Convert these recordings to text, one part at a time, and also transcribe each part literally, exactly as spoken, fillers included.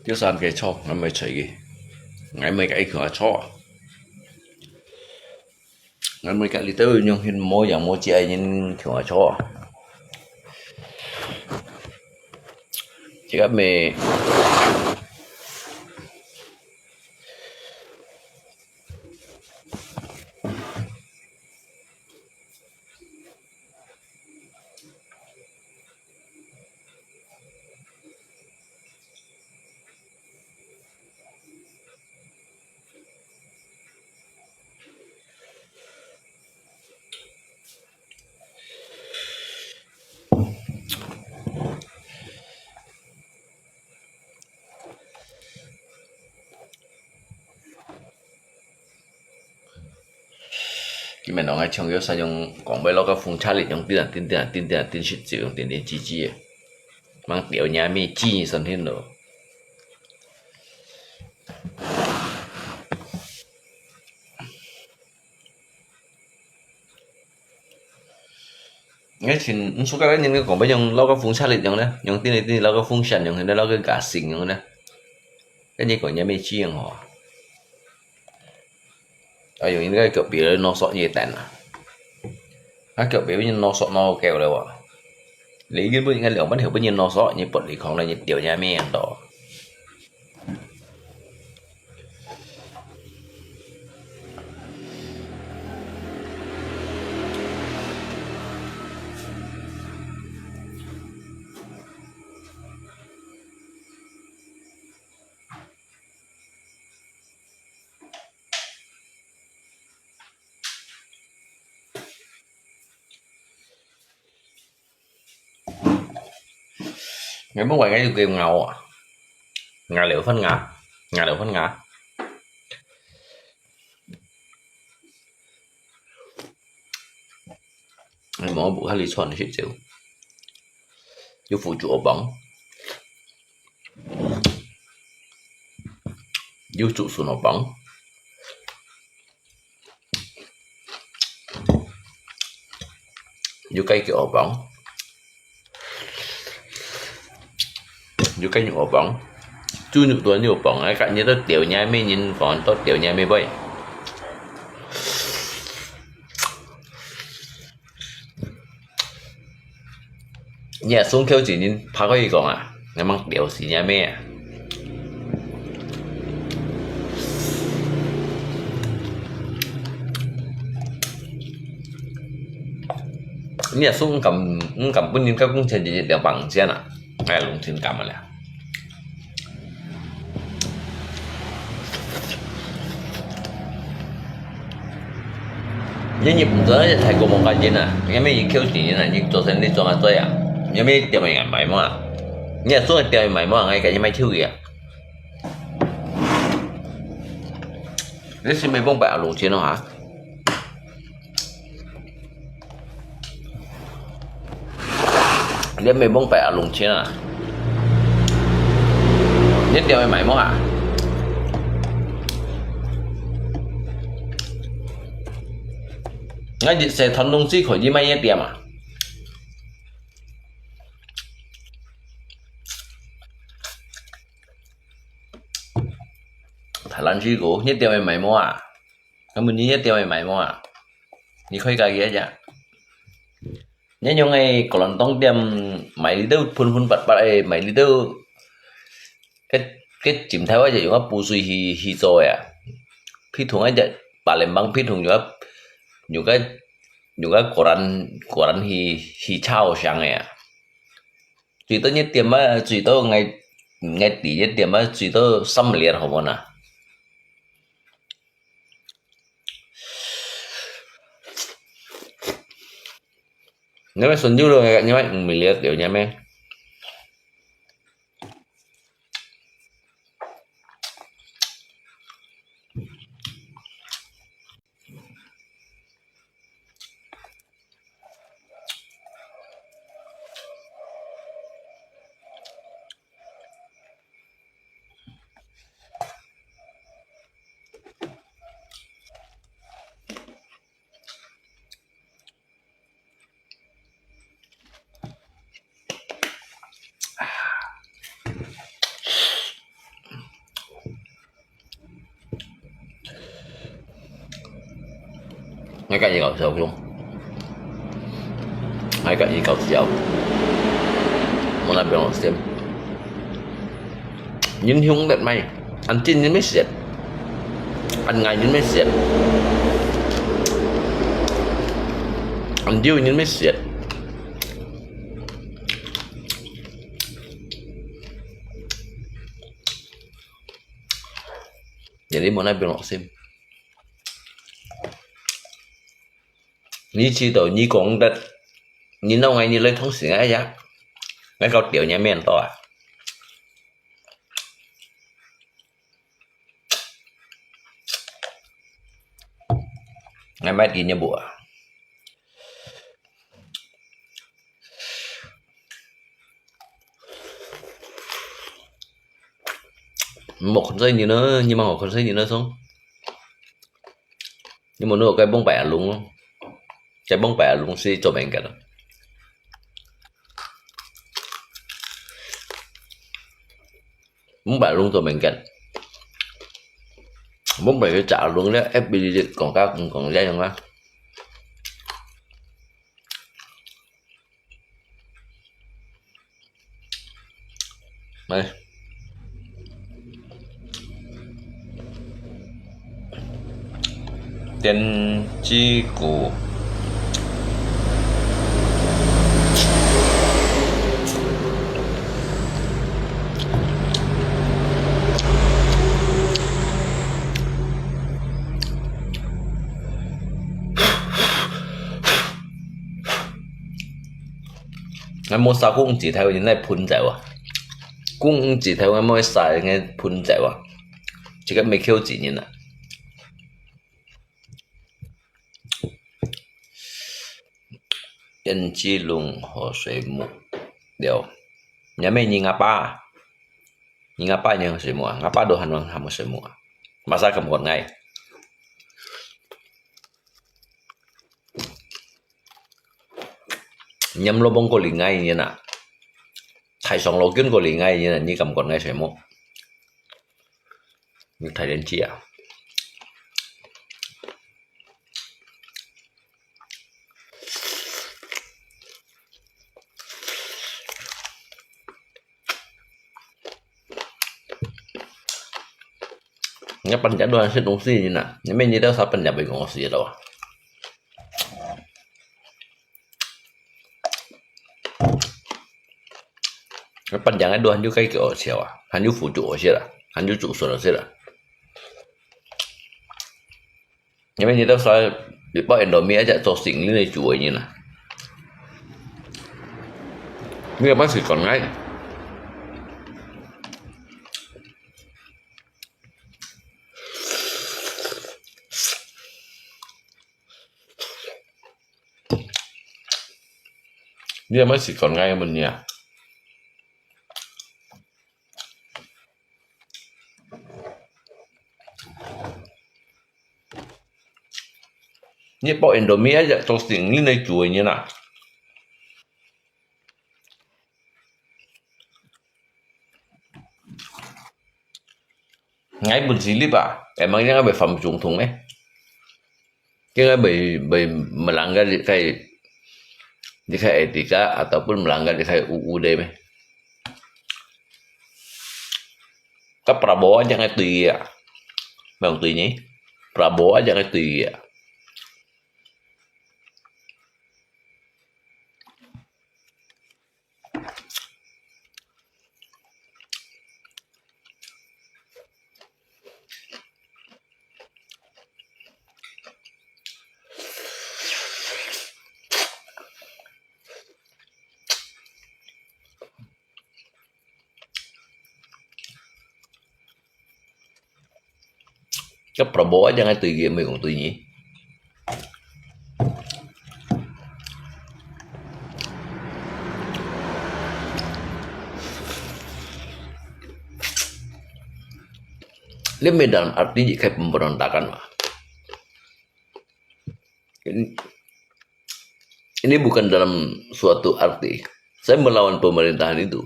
就算佢錯，𠊎毋會睬佢，𠊎毋會甲佢共下錯。 𠊎毋會甲你兜樣形無樣無跡个人共下錯。這个咩？ 佢們兩个像有啥用講，愛落个風車力用叮叮叮叮叮叮叮，食酒用叮叮吱吱个，吂掉若咩吱聲天咯。 𠊎尋毋出个人个講，愛用落个風車力用呢，用叮叮叮落个風扇用，落个架撐用呢。跟你講，也沒這樣哦。啊，用一個隔壁的弄熟一點啊。啊，腳被人拿索拿夠了哇！你根本應該兩半條被人拿索，你不離空了，你掉下面到。你莫怪𠊎有个咬啊，咬了分牙，咬了分牙。你莫不看你穿的鞋子，有辅助我帮，有助手我帮。 有雞腳好棒，有雞肉好棒，豬肉都有棒，哎，今日都掉，你還沒人講，都掉，你還沒背。 你也送口子，你拍開去講啊，你吂屌死你阿妹啊！你也送毋敢，毋敢分人家工錢，就一兩百五千啊，哎，弄成咁啊了。 你，你毋做泰國無關係啊，你乜去扣錢啊，你做生理做啊做啊，你乜店裡買嘛？你係做店裡買嘛，𠊎跟你買手機啊。你係毋係幫白阿龍錢咯哈？ 你毋好白阿龍錢啊！你店裡買無啊？𠊎一世傳統水可以買一店啊。大蘭水果，你店裡買無啊？ 該麼你一店會買無啊？你可以家己一隻。你用个果籃當店買裡肚噴噴發發个，買裡肚，該，該浸頭个就用个布水去，去做个啊。譬如講該隻八連幫，譬如講用个，用个，用个果籃，果籃去，去炒香个啊。最多一店啊，最多𠊎，𠊎知一店啊，最多三粒好無啊？ 你乜順手咯，你乜毋會了了，你乜。𠊎佮你搞笑，𠊎佮你搞笑，無那邊好笑。人凶得咩？恁真人乜死，恁𠊎人乜死，恁丟人乜死。 你無那邊落心。你知道你講得，你弄𠊎，你來通情啊呀？𠊎搞掉你面到啊！𠊎買給你無啊？ 莫看衰人啊，你莫看衰人啊，兄。你莫拿該幫白阿龍哦，該幫白阿龍係做麼个啊？幫白阿龍做麼个？幫白个隻阿龍咧，F B講價講價樣啊。來。電子股。𠊎無燒過紅紙頭，你來噴走啊！過紅紙頭，𠊎無燒，你噴走啊！這個沒口子人啊！胭脂龍和水母了，你還沒認阿爸啊？ 你阿爸你有水母啊？阿爸都還還有水母啊？Masa kam kuat ngai. Nhâm lô bông kô lì ngai ni na. Thái song lô kiên kô lì ngai ni na. Ni kam kuat ngai水母. Ni thái đến chi à? Nga pan jadwal si tungsi ni na. Ni men ni da sa pan jadwal ngong si da. Nga pan jadwal han yu kai ke o sia. Han yu fu ju o sia. Han yu ju so sia. 因為你都說你包Indomie aja做生理的主人啊。你也不是講哎。你也不是講哎麼呀？ 你包Indomie aja做生理的主人啊。 Ngai pun silip ah, emangnya ngai bai fam chung thung meh? Kaya ngai bai, bai melanggar di kai, di kai etika ataupun melanggar di kai U U D meh? Ka Prabowo aja ngai tui ya. Memang tui ni. Prabowo aja ngai tui ya. 該Prabowo aja ngai tui ye，沒有講對你。Ini dalam arti jika pemberontakan, Pak. Ini, ini bukan dalam suatu arti. Saya melawan pemerintahan itu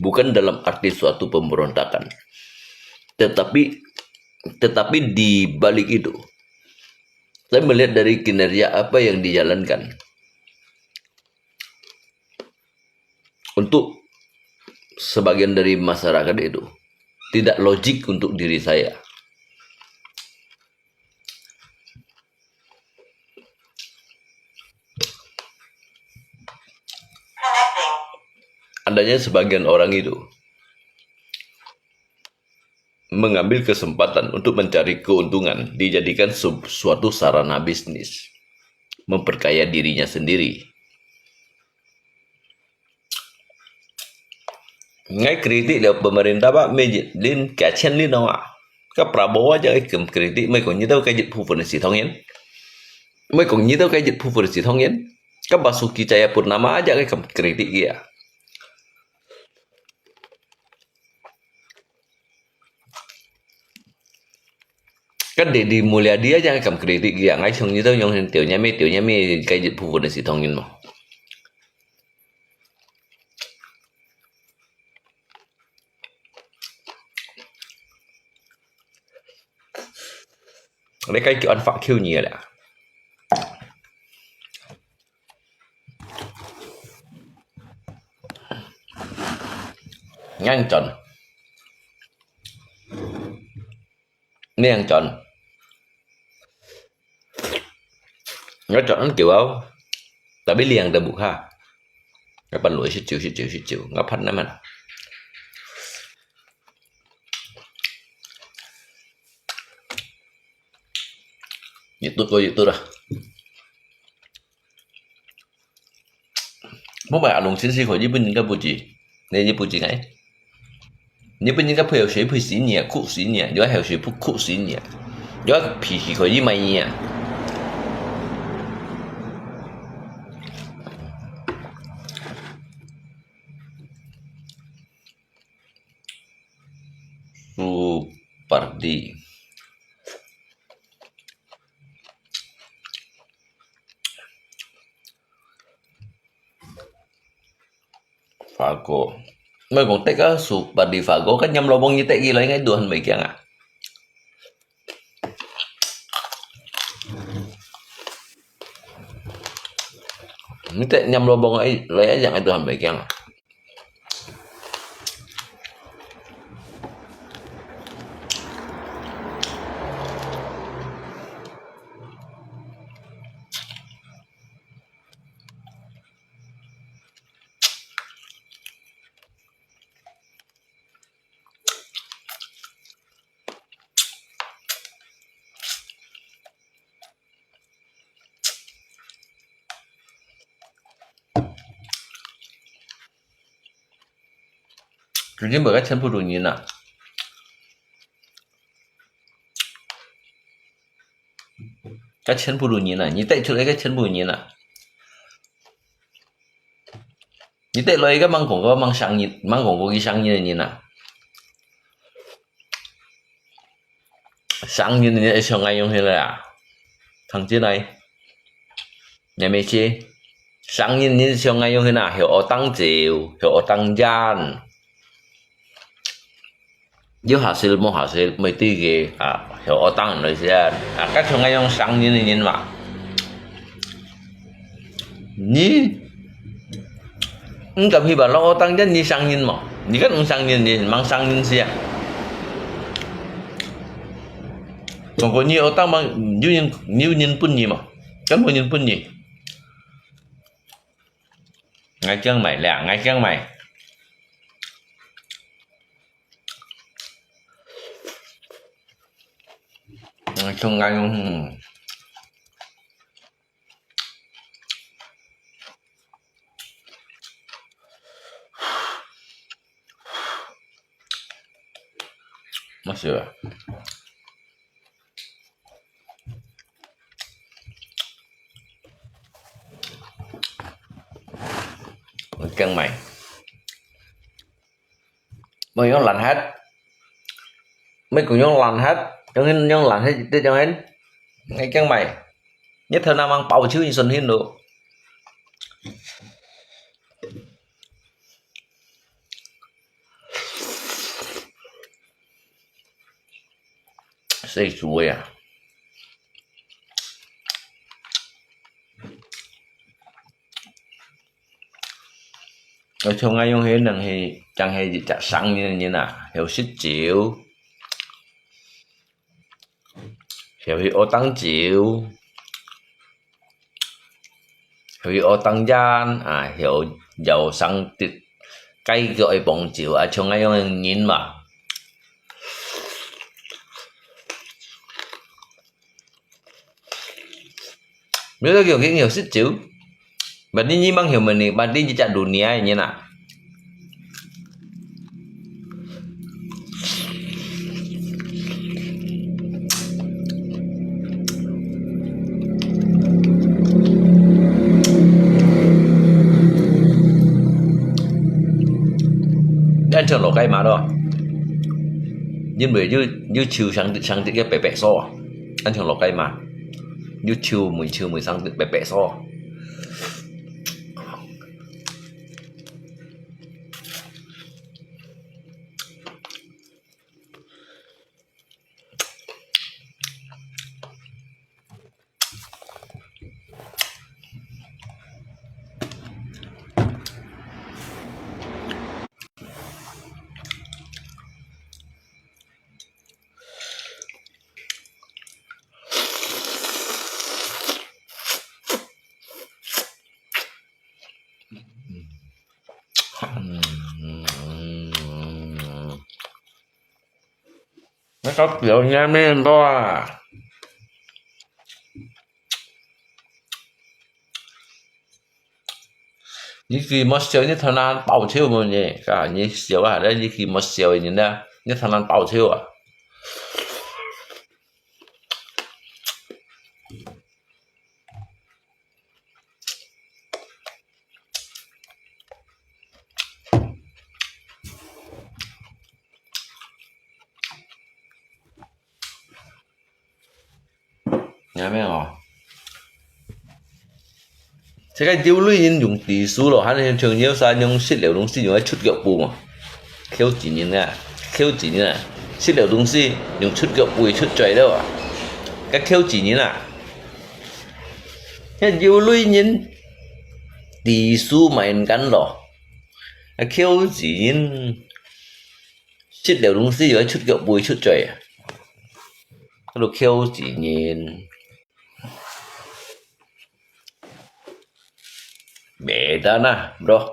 bukan dalam arti suatu pemberontakan. Tetapi, tetapi di balik itu, saya melihat dari kinerja apa yang dijalankan untuk sebagian dari masyarakat itu tidak logik untuk diri saya. Adanya sebagian orang itu mengambil kesempatan untuk mencari keuntungan, dijadikan su-, suatu sarana bisnis, memperkaya dirinya sendiri. Ngai kritik liao pemerintah, Pak, mei lin kacen lin awak. Ka Prabowo aja ngai kam kritik, mei kong nyi tau kai jit phu pun si thong yen. Mei kong nyi tau kai jit phu pun si thong yen. Ka Basuki Cahayapurnama aja ngai kam kritik ya. Ka Deddy Mulyadi aja ngai kam kritik ya. Ngai song nyi tau nyong hen tiu nyami, tiu nyami kai jit phu pun si thong yen mo. Ngai kai kiu an fak kiu nyi le. 恁轉，恁轉，𠊎轉恁久啊，tapi liang dah buka。Kapan lu sit ciu sit ciu sit ciu，ngaphan naman。Itu ko itu lah。 Mo bai alung sin si ko日本人个不止，你日本人哎，日本人个配合谁配死你啊，酷死你啊，有还有谁不酷死你啊，有脾气可以买你啊。Su Pardi。 Fago。Mai kong tek ah su Pardi Fago kan nyam lobong ni tek i lai ngai duhan mai kiang ah. Ni tek nyam lobong ai lai ai yang ai duhan mai kiang ah.最近無个全部都人啊。 个全部都人啊，你帶出來个全部人啊。你帶來个吂講過吂生日，吂講過佢生日个人啊。生日个人愛像𠊎樣起來啊，聽真來。你乜知，生日个人像𠊎樣起來，曉學當招，曉學當然。 有下世無下世，毋知个啊，曉學當然來先啊，啊，該像𠊎樣生日个人嘛。你毋敢去吧，老學當然你生日嘛，你敢毋生日，你吂生日先啊。如果你學當嘛，有人有人分你嘛，敢無人分你？𠊎驚買了，𠊎驚買。 嗯，像𠊎樣，嗯。毋係啊。𠊎驚買。 無用爛忒，無講用爛忒，用用爛忒，這種人，𠊎驚買，日頭那吂包手你信心咯。細豬呀！ 𠊎像𠊎樣係能係，正係一隻生日个人啊，曉食酒，曉去學當酒，曉去學當然啊，曉邀上帝，該个愛幫酒啊，像𠊎樣个人嘛。 Bila kau kini sit tu, berarti ni mang hiu meni, berarti jejak dunia ini nak. Dan cun lo kai ma lo. Yin wei yu yu chiu sang sang tik ya pek pek so. An chang lo kai ma. Yu chiu mui chiu mui sang tik pek pek so. 到表演面多啊！你佢莫笑，你頭那爆笑無呢？啊，你笑啊，你佢莫笑你呢，你頭那爆笑啊！有無哦？這个有鐳人用知識咯，還係像有啥用食了東西用來出腳步嘛？口技人啊，口技人啊，食了東西用出腳步會出嘴了啊！該口技人啊，該有鐳人知識嘛應該咯，該口技人食了東西又愛出腳步會出嘴啊！ 該个口技人，袂得啦，bro。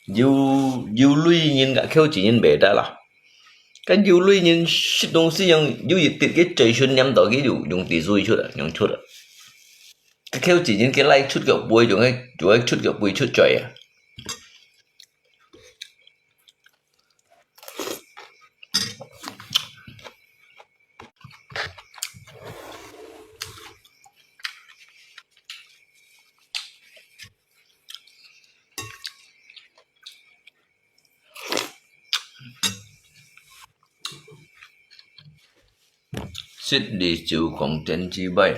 有，有鐳人个口技人袂得啦。該有鐳人食東西用，有一滴个嘴唇黏到佢就用知識出來，用出來。該口技人佢來出腳步，用个，用个出腳步出嘴啊！ 食梨酒講電視壞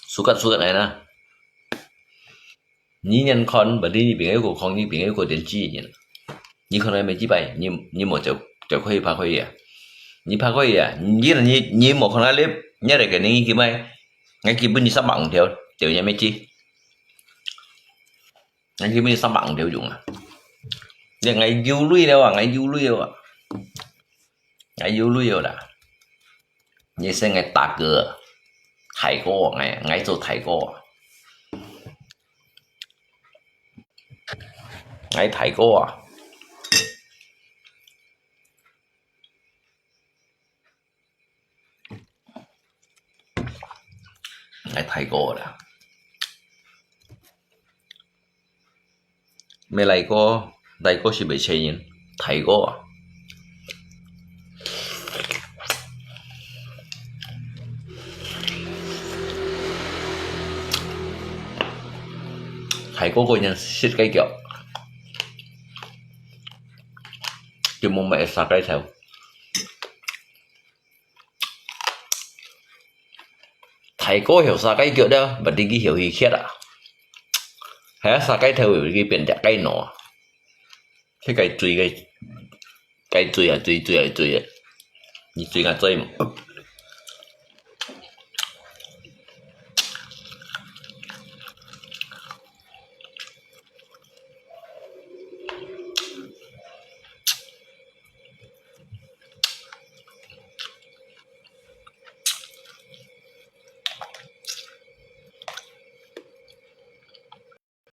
，suka-suka來啦。你人看，berarti你朋友个看，你朋友个電視人。你看到咩幾擺？你，你無走，走過去拍過去啊？你拍過去啊？你，你，你無看到你，你來跟你去買，𠊎基本你三百五條，就也沒去。 𠊎基本三百五條用啊。你𠊎有鐳了啊，𠊎有鐳了啊，𠊎有鐳了啦。你係𠊎大哥，大哥，𠊎，𠊎做大哥啊。𠊎大哥啊。 𠊎大哥啦。咩大哥，大哥係袂請人，大哥啊。大哥个人食雞腳，就無買沙雞頭。 大哥曉沙雞腳了，berarti佢曉去歇啊。係啊，沙雞頭佢變隻雞腦啊。佢該追个，該追啊，追，追啊，追啊。你追啊，追嘛。